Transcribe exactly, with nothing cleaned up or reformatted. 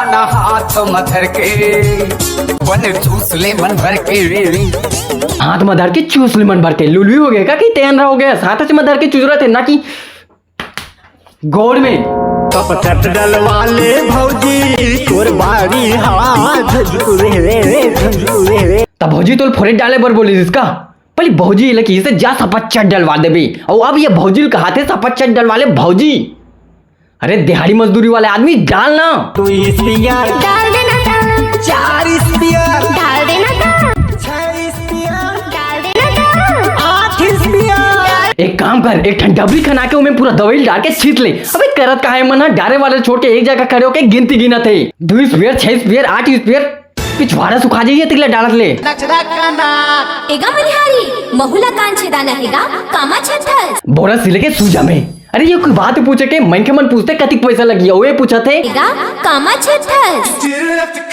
ना हाथ म धर के, बन चूस ले मन भर के। हाथ म धर के चूस ले मन भर के। लुलवी हो गए का कि तेन रह हो गए? हाथ से म धर के चूस रहे थे ना कि गोड़ में। कपचट डलवा ले भौजी, तोर बारी हाथ झुरे रे, झुरे रे। तब भौजी तोल फोरे डाले बर बोले जिसका पहले भौजी ले कि इसे जा सपच्चट डलवा देबे। और अब ये भौजी कहा थे सपच्चट डलवा ले भौजी। अरे दिहाड़ी मजदूरी वाले आदमी डाल ना। तू स्पियर डाल देना था, चार स्पियर डाल देना था, छह स्पियर डाल देना था। आठ स्पियर एक काम कर, एक ठन डबरी खना के उमे पूरा दवाई डाल के छीत ले। अबे करत का है मन ह? डारे वाले छोड़ के एक जगह खड़े होके गिनती गिनत है। दो स्पेयर, छह स्पेयर, आठ स्पेयर। पिछवाड़ा सुखा जाइए तिकला डालत ले। एगा मनिहारी, महू ला कान छेदाना हेगा, कामा छेदथस। बोरा सिले के सूजा में। अरे ये कोई बात पूछे के? मनखे मन पूछते कतिक पैसा लगी, ओए पूछत हे। एगा कामा छेदथस।